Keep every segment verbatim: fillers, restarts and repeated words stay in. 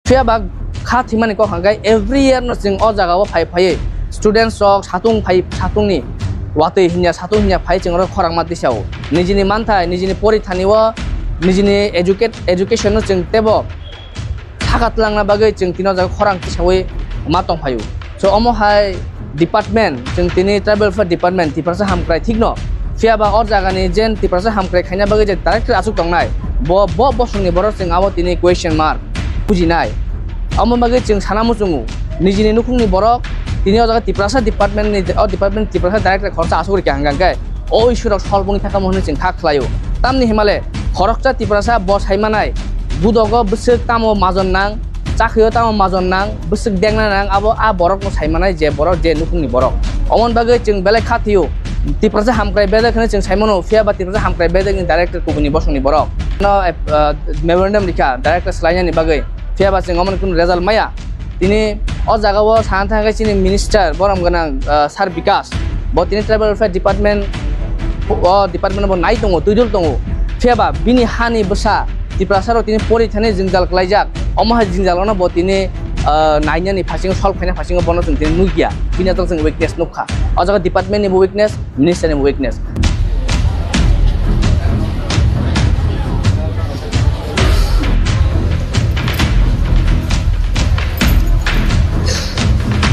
Phiya ba kha thwimani kok hwnkhe every year no chwng o jaga o phai phaiwi students rok satung phai, satung ni watwi hinya, satung hinya phai chwng oro khorang ma tisao. Nijini manthai, nijini porithani o, nijini educate, education no chwng tebo saka twlangna bagwi chwng tini o jaga khorang tisawi ma tong phaio. So omo hai department, chwng tini tribal welfare department, Tiprasa hamkrai thikno. Phiya ba o jagani jen Tiprasa hamkrai khaina bagwi je director aswk tongnai, bo, bo bosongni borok chwng abo tini question mark bujinai. Omo bagwi chwng sana muchungo, nijini nukhungni borok tini o jaga Tiprasa department ni, o department Tiprasa director khoroksa aswk rikha hwnkha hwnkhe o issue rok solve wngwi thangkha hwnwi chwng kha khlaio. Tamni himale khoroksa Tiprasa bo saimanai, budogo bwswk tamo majon nang, chakhwio tamo majon nang, bwswk dengna nang, abo a borokno saimanai je borok, je nukhungni borok. Omoni bagwi chwng belai kha thwio, Tiprasa hamkrai bedek hwnwi chwng saimano, phiya ba Tiprasa hamkrai bedekni director kubuni bosongni borok. No, eh, memorandum rikha director swlainani bagwi, phiya ba chwng omoni kunu result maya. Tini o jaga o sana thangkhe chini minister borom gwnang, ah, Sir Bikas, bo tini tribal welfare department, o department bo nai tongo, twidul tongo. Phiya ba bini hani bwsa Tiprasa rok tini pori thani jwngjal klaijak, omo hai jwngjal no bo tini, ah, nainani phasingo, solve khaina phasingo bono chwng tini nukya, bini atal chwng weakness nukha. O jaga department ni bo weakness, Minister ni weakness.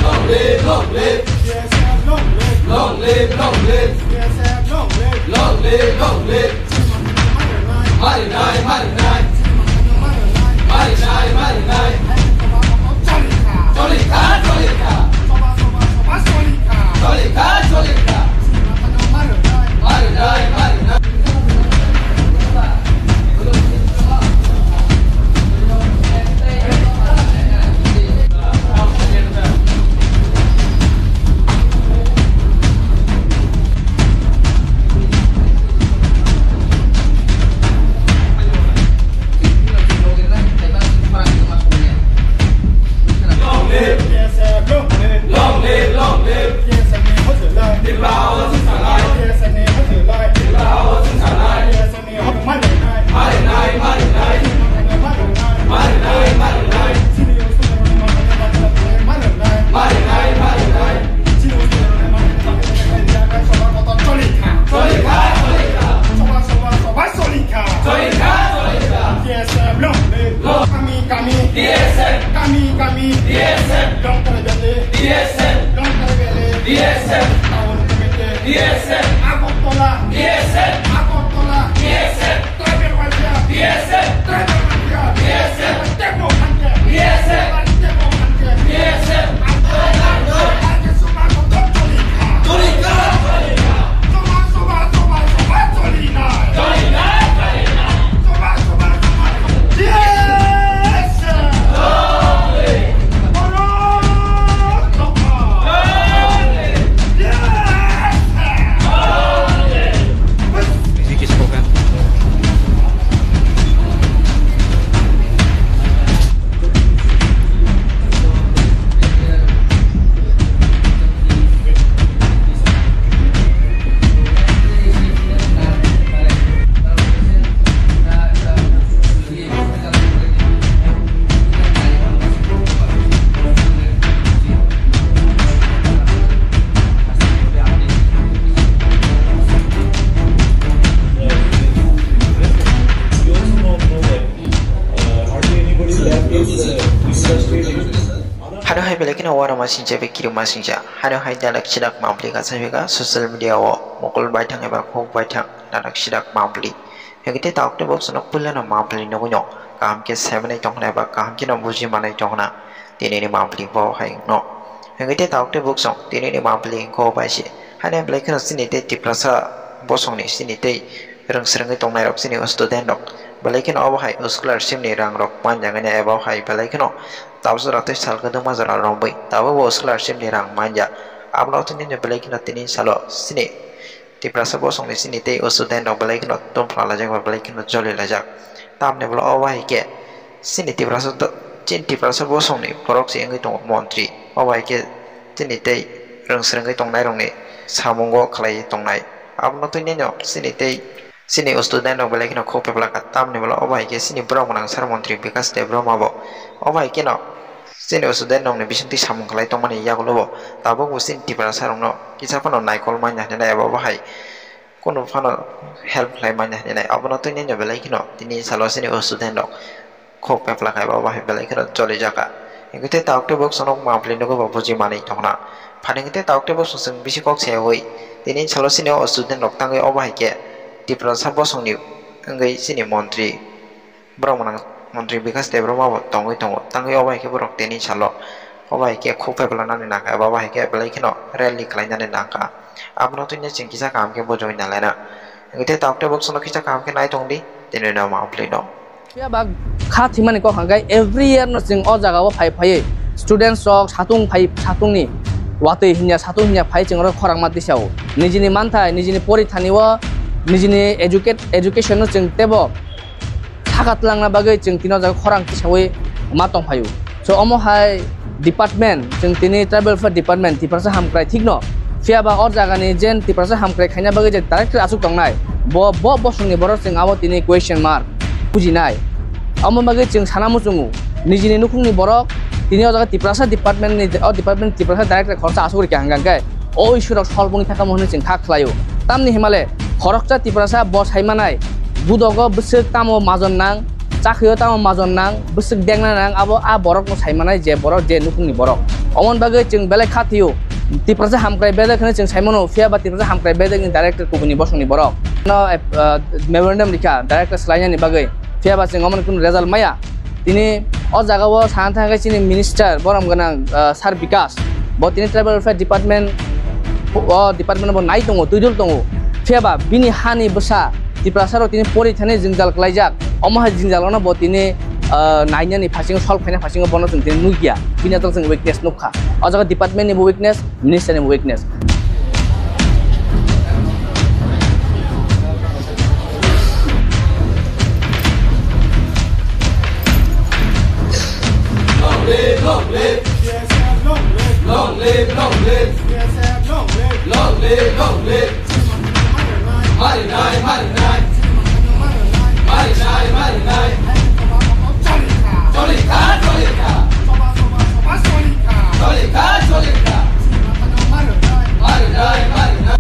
Long live, long live. Long live, long live. Long live, long live. Marinai, marinai. Marinai, marinai. Cholikha, cholikha. Cholikha, cholikha. Marinai, marinai. Long live, long live, long live. Tipra o chwng salai. Tipra o chwng salai. Kami, kami. Long Tribal. Town Committee. Agartala. Agartala. Tribal Mafia. Tribal Mafia. Temo Khanke. Temo Khanke. Ang Suma Kotor Tolika. Tolika. Suma, suma, suma, suma, Tolika. Tolika, Tolika. Suma, suma, suma, suma. Yes, sir. Tolika. Borok Tolika. Yes, sir. Tolika. Hano hai belai kheno uanama singcha bai kirima singcha. Hano hai dalak sidak mambli kacha bega social media o mokol baithang eba khok baithang dalak sidak mambli. Hingke tei tabuk tei boksono puilano mambli nugui no kaham khe semanai tongkhna eba kaham kheno buji manai tongkhna tinini mambli bo hai no. Hingke tei tabuk tei boksong tinini mambli hingke o bai se. Hano belai kheno chini tei Tiprasa bosongni chini tei rwng swrwngwi tongnairok chini student rok belai kheno obo hai scholarship ni rang rok manjak eba hai belai kheno tabuk jora tei sal kwdwkma jora romwi tabukbo scholarship ni rang manja. Abono tini belai kheno tini salo chini Tiprasa bosongni chini tei student rok belai kheno tongphla laijak ba belai kheno joli laijak. Tamni bwla obo hai khe chini Tiprasa, chini Tiprasa bosongni borok se wngwi tongo montri. Obo hai khe chini tei rwng swrwngwi tongnairokni samungo khlaiwi tongnai. Abono twi nini chini tei chini student rok belai kheno khuk pepla kha, tamni bwla obo hai khe chini borok mwnang sir montri Bikash Debbarma bo obo hai kheno chini student rokni bisingtwi samung khlai tongmani yagulo bo tabuk bo chini Tiprasa rokno kisa phano naikol manya hinwi nai abo bo hai kunu phano help khlai manya hinwi nai. Abono twi nini belai kheno tini salo chini student rok khuk pepla khai bo bahai belai kheno choli jaka. Hingke tei tabuk tei bosong no mangpili nugui bo buji manui tongna. Phani hingke tei tabuk tei bosong chwng bisi kok sayaui tini salo chini o student rok tangwi obo hai khe Tiprasa bosong ni wngwi chini montri borok mwnang montri Bikash Debbarma bo tongwi tongo. Tangwi obo hai khe borok tini salo obo hai khe khuk pepla nani nangkha eba obo hai khe belai kheno rally khlai nani nangkha. Abono twi chwng kisa kaham khe bujui nalaina. Hingke tei tabuk tei bosong no kisa kaham khe nai tong di tini no mangpili no. Phiya ba kha thwimani kok hwnkhe every year no chwng o jaga o phai phaiwi students rok satung phai satung ni watwi hinya satung hinya phai chwng oro khorang ma tisa o nijini manthai nijini porithani o nijini educate education no chwng tebo saka twlangna bagwi chwng tini o jaga khorang tisawi ma tong phai o. So omo hai department, chwng tini tribal welfare department, Tiprasa hamkrai thikno. Phiya ba o jagani jen Tiprasa hamkrai khaina bagwi je director aswk tongnai, bo, bo bosongni borok chwng abo tini question mark bujinai. Omo bagwi chwng sana muchungo, nijini nukhungni borok tini o jaga Tiprasa department ni, o department Tiprasa director khoroksa aswk rikha hwnkha hwnkhe o issue rok solve wngwi thangkha hwnwi chwng kha khlaio. Tamni himale khoroksa Tiprasa bo saimanai, budogo bwswk tamo majon nang, chakhwio tamo majon nang, bwswk dengna nang, abo a borokno saimanai je borok, je nukhungni borok. Omoni bagwi chwng belai kha thwio, Tiprasa hamkrai bedek hwnwi chwng saimano, phiya ba Tiprasa hamkrai bedekni director kubuni bosongni borok. No, eh, memorandum rikha director swlainani bagwi, phiya ba chwng omoni kunu result maya. Tini o jaga o sana thangkhe chini minister borom gwnang, ah, Sir Bikash, bo tini tribal welfare department, o department bo nai tongo, twidul tongo. Phiya ba bini hani bwsa Tiprasa rok tini pori thani jwngjal klaijak. Omo hai jwngjal no bo tini, ah, nainani phasingo, solve khaina phasingo bono chwng tini nukya. Bini atal chwng weakness nukha. O jaga department ni bo weakness, minister ni weakness. Long live, long live. Long live, long live. Long live, long live. Marinai, marinai. Marinai, marinai. Cholikha, cholikha. Cholikha, cholikha. Marinai, marinai.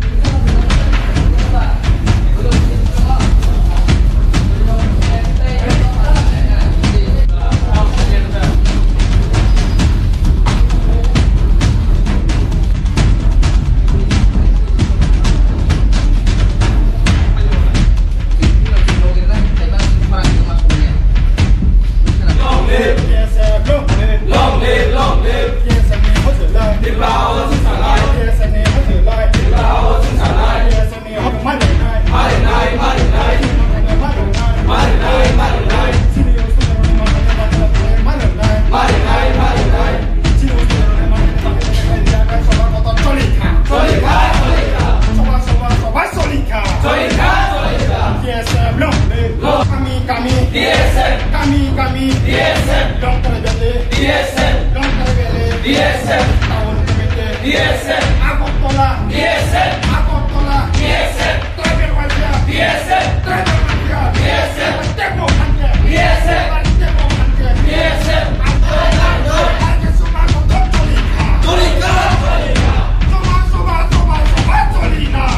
Long live! Long live, long live! Kami, kami. D S M. Kami, kami. D S M. Long Tribal. D S M. Long Tribal. D S M. Town Committee. D S M. Agartala. D S M. Agartala. D S M. Tribal Mafia. D S M. Tribal Mafia. D S M. Temo Kante. D S M. Temo Kante. D S M. Tolika. Tolika. Tolika. Tolika.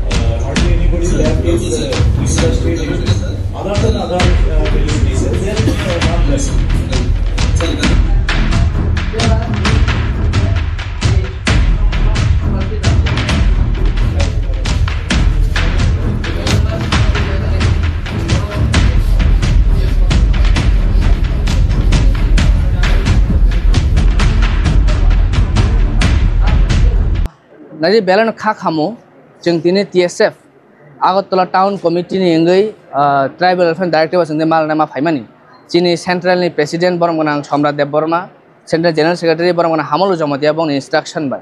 Uh, hardly anybody left is, uh, research field. Other than other, uh, field, then, uh, not left. Aji belai no kha khamo, chwng tini T S F Agartala Town Committee ni wngwi, ah, Tribal Welfare Director bo chwng tini malna ma phaimani. Chini Central ni President borom gwnang Somrat Debbarma, Central General Secretary borom gwnang Hamolu Jamatia bongni instruction bai.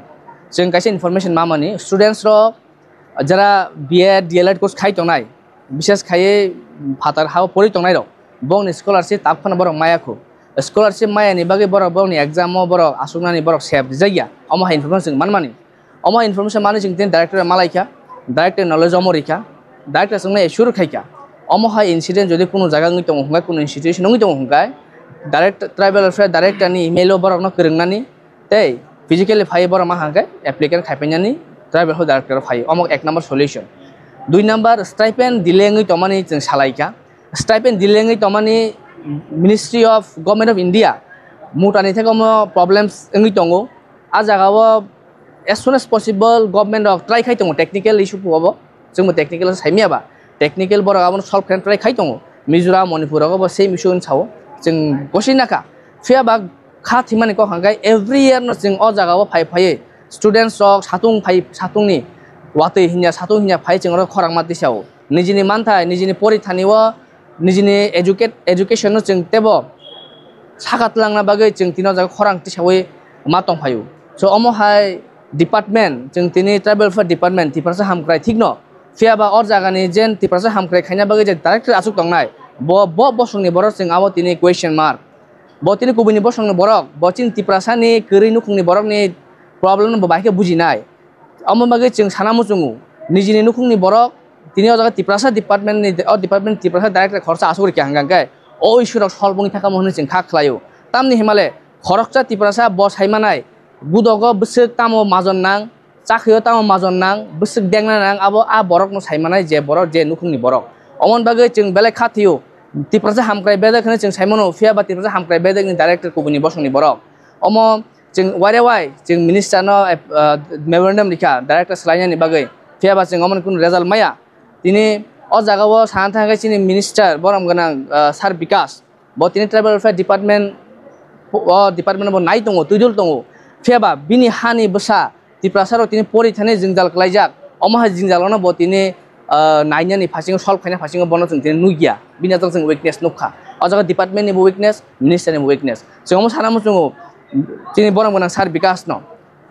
Chwng kaisa information mamani, students rok jara B Ed, D El Ed course khai tongnai, bishes khaiwi phatar hao pori tongnai rok, bongni scholarship tabkhano borok maya khu. Scholarship maya ni bagwi borok bongni exam o borok asuknani borok sep rijak ya. Omo hai information chwng manmani. Omo information mani chwng tini director malaikha, director knowledge omo rikha, director chwngno assure khaikha. Omo hai incident jodi kunu jaga wngwi tongo hwnkhai, kunu institution wngwi tongo hwnkhai, direct tribal welfare director ni email o borokno kwrwngnani tei physically phai borok ma hangkhe applicant khaipainani tribal welfare director phai. Omo ek number solution. Dui number, stipend delay wngwi tongmani chwng salaikha. Stipend delay wngwi tongmani Ministry of Government of India mutani theke omo problems wngwi tongo. A jaga o as soon as possible government rok try khai tongo technical issue phuo bo. Chwngbo technical saimya ba, technical borok abono solve khaina try khai tongo. Mizoram, Manipur rogo bo same issue wng sao, chwng gosina kha. Phiya ba kha thimani kok hangkai every year no chwng o jaga o phai phaiwi students rok satung phai, satungni watwi hinya, satung hinya phai chwng oro khorang ma tisao. Nijini manthai, nijini porithani o, nijini educate, education no chwng tebo saka twlangna bagwi chwng tini o jaga khorang tisawi ma tong phaio. So omo hai department, chwng tini tribal welfare department, Tiprasa hamkrai thikno. Phiya ba o jagani jen Tiprasa hamkrai khaina bagwi je director aswk tongnai, bo, bo bosongni borok chwng abo tini question mark. Bo tini kubuni bosongni borok, bo chini Tiprasani kwrwi nukhungni borokni problem no bo bai khe bujinai. Omo bagwi chwng sana muchungo, nijini nukhungni borok, tini o jaga Tiprasa department ni, o department Tiprasa director khoroksa aswk rikha hwnka hwnkhe, o issue rok solve wngwi thakamo hwnwi chwng kha khlaio. Tamni himale khoroksa Tiprasa bo saimanai, gudogo bwswk tamo majon nang, chakhwio tamo majon nang, bwswk dengna nang, abo a borokno saimanai je borok, je nukhungni borok. Omoni bagwi chwng belai kha thwio, Tiprasa hamkrai bedek hwnwi chwng saimano, phiya ba Tiprasa hamkrai bedekni director kubuni bosongni borok. Omo chwng waire wai chwng minister no, ah, memorandum rikha director swlainani bagwi, phiya ba chwng omo kunu result maya. Tini o jaga o sana thangkhe chini minister borom gwnang, ah, Sir Bikas, bo tini tribal welfare department, o department bo nai tongo, twidul tongo, phiya ba bini hani bwsa Tiprasa rok tini pori thani jwngjal kwlaijak, omo hai jwngjal no bo tini, ah, nainani phasingo, solve khaina phasingo bono chwng tini nukya, bini ajak chwng weakness nukha. O jaga department ni bo weakness, minister ni bo weakness, chwng omo sana muchungo. Chini borom gwnang Sir Bikas no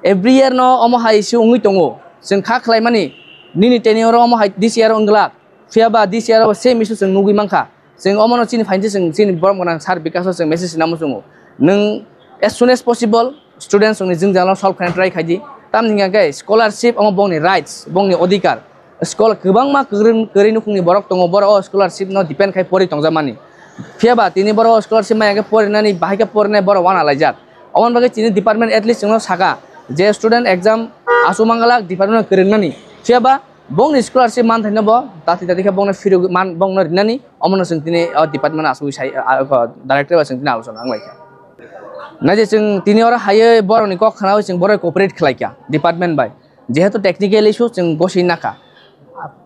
every year no omo hai issue wngwi tongo. Chwng kha khlaimani nini tenure o omo hai this year wng glak, phiya ba this year o same issue chwng nugwi mankha. Chwng omo no chini phainti chwng chini borom gwnang Sir Bikas o chwng message rina muchungo. Nwng as soon as possible students rokni jwngjal no solve khaina try khaidi. Tamni hwnkhe scholarship omo bongni rights, bongni odhikar. Scholar kwbangma kwrwng, kwrwi nukhungni borok tongo, borok o scholarship no depend khai pori tongjakmani. Phiya ba tini borok o scholarship maya khe porinani, bahai khe porinai borok uanalaijak. Omoni bagwi chini department at least chwngno saka je student exam aswk mangalak department no kwrwngnani. Phiya ba bongni scholarship manthaino bo dati dati khe bongno phirogwi man, bongno rinani, omono chwng tini o department aswk sai, a, a, director bai chwng tini alochona wnglaikha. Naidi chwng tini oro haiwi borokni kok khnawi chwng borok cooperate khlaikha department bai. Jehetu technical issue chwng goswi nakha.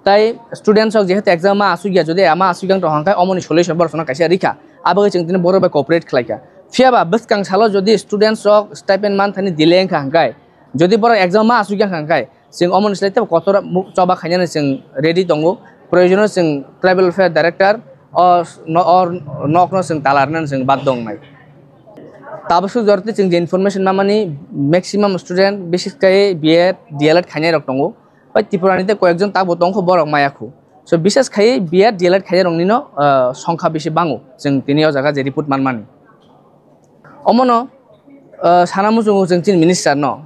Tai students rok jehetu exam ma aswk ya, jodi ama aswk yang tong hangkhe omoni solution borok chwngno kaisa rikha. Abagwi chwng tini borok bai cooperate khlaikha. Phiya ba bwskang salo jodi students rok stipend manthani delay wngkha hangkhe, jodi borok exam ma aswk yang hangkhe, chwng omoni slai tebo kotor mu-, choba khainani chwng ready tongo. Proyojono chwng tribal welfare director o s-, no-, o nokno chwng tala rwnani chwng bad tongnai. Tabuk swk jorti chwng je information mamani maximum student bises khe B Ed, D El Ed khainai rok tongo. Bai Tripura ni tei koyekjon tabuk tongkho borok maya khu. So bises khai B Ed, D El Ed khainai rokni no, ah, songkha bisi bango chwng tini o jaga je report manmani. Omono, ah, sana muchungo chwng chini minister no.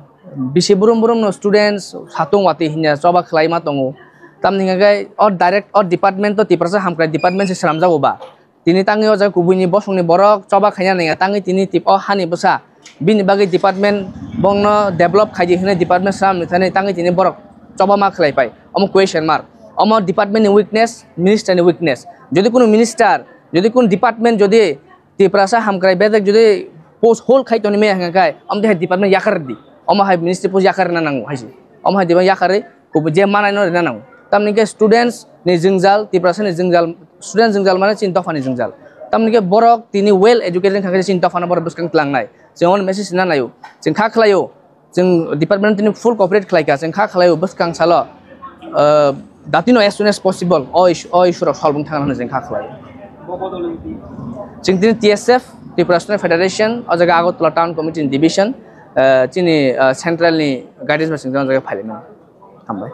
Bisi brum brum no students satung watwi hinya choba khlai ma tongo. Tamni hwnkhe o direct o department o Tiprasa hamkrai department se swnamjago ba. Tini tangwi o jaga kubuini bosongni borok choba khaina nangya, tangwi tini tip-, o hani bwsa bini bagwi department bongno develop khaidi hwnwi department swnamni thani tangwi tini borok choba ma khlai pai. Omo question mark. Omo department ni weakness, minister ni weakness. Jodi kunu minister, jodi kunu department jodi Tiprasa hamkrai bedek jodi post hold khai toni maya hwnka khai, omo hai department yakar di. Omo hai ministry post yakar na nango hai se. Omo hai department yakar ri, kubu je manai no rina nango. Tamni ke students ni jwngjal, Tiprasa ni jwngjal, student jwngjal mane chini dopha ni jwngjal. Tamni ke borok tini well educated kha khe chini dopha no borok bwskang tlangnai. Chwng omo message na naio. Chwng kha khlaio. Chwng department tini full cooperate khlai kha, chwng kha khlai o bwskang salo, uh, datino as soon as possible o issue, o issue rok solve wng thang hwnwi chwng kha khlai. Chwng tini T S F, Tripura Student Federation, o jaga Agartala Town Committee ni division, uh, chini, uh, central ni guidance bai chwng o jaga phailaimani. Hambai.